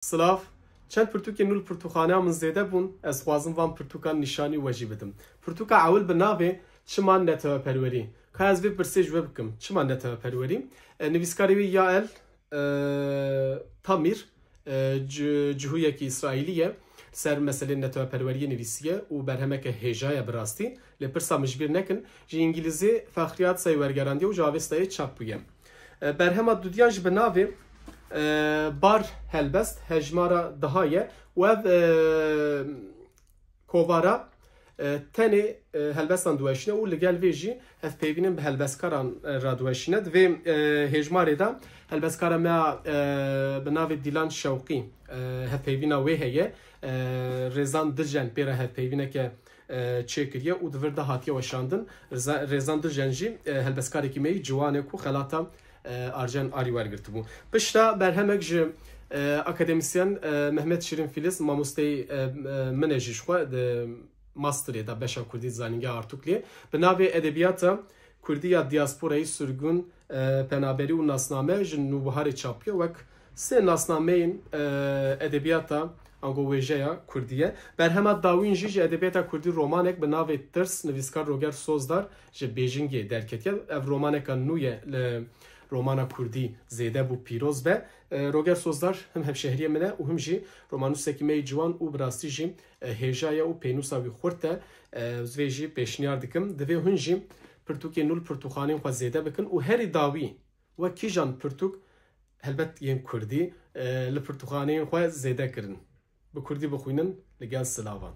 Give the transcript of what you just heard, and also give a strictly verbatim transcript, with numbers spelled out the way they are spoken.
Silav. Çend pirtûkên nû li pirtûkxaneya min zêde bûn, ez xwazim van pirtûkan nîşanî we jî bidim. Pirtûka ewil bi navê Çima Neteweperwerî. Ka ez vê pirsê ji we bikim, çima neteweperwerî? E, nivîskarê wî Yael, e, Tamir, e, ci-, cihûyekî Îsraîlî ye, ser meselên neteweperweriyê nivîsiye û berhemeke hêja ye bi rastî. Lê pirsa min ji bîr nekin, ji îngilîzî Fexriyat Sey wergerandiye û ji Avestayê çap bûye. E, berhema dudiyan jî bi navê, e, Bar Helbest, hejmara daha ye û ev, e, kovara, e, tenê, e, helbestan diweşîne û li gel vê jî hevpeyvînin bi helbestkaran, e, radiweşîne. Di vê, e, hêjmarê de helbestkara me ya, e, bi navê Dîlan Şewqî, e, hevpeyvîna wê heye. E, Rêzan Diljen pê re hevpeyvîneke, e, çêkiriye û di vir de hatiye weşandin. Rêza-, Rêzan Diljen jî, e, helbestkarekî me yî ciwan e ku xelata, e, Arjen Arî wergirtibû. Pişta berhemek ji, e, akademîsyen, e, Mehmet Şirin Filiz, mamosteyê, e, e, min e jî ji xwe di masterê de beşa kurdî di Zanîngeha Artukliyê, bi navê Edebiyata Kurdî ya Diyasporayê Sirgûn, e, Penaberî û Nasname ji Nûbiharê çap bûye, wek sê nasnameyên, e, edebiyata ango wêjeya kurdî ye. Berhema dawîn jî ji edebiyata kurdî romanek bi navê Tirs, nivîskar Roger Sozdar ji Bêjingê derketiye. Ev romaneka nû ye li romana kurdî zêde bû pîroz be. E, Roger Sozdar him hevşehriyê min e û him jî romanûsekî me yî ciwan û bi rastî jî, e, hêja ye û pênûsa wî xurt e. E, ez vê jî pêşniyar dikim. Divê hûn jî pirtûkên nû li pirtûkxaneyên xwe zêde bikin û herî dawî wek kîjan pirtûk, helbet yên kurdî, e, li pirtûkxaneyên xwe zêde kirin. Bi kurdî bixwînin, li gel silavan.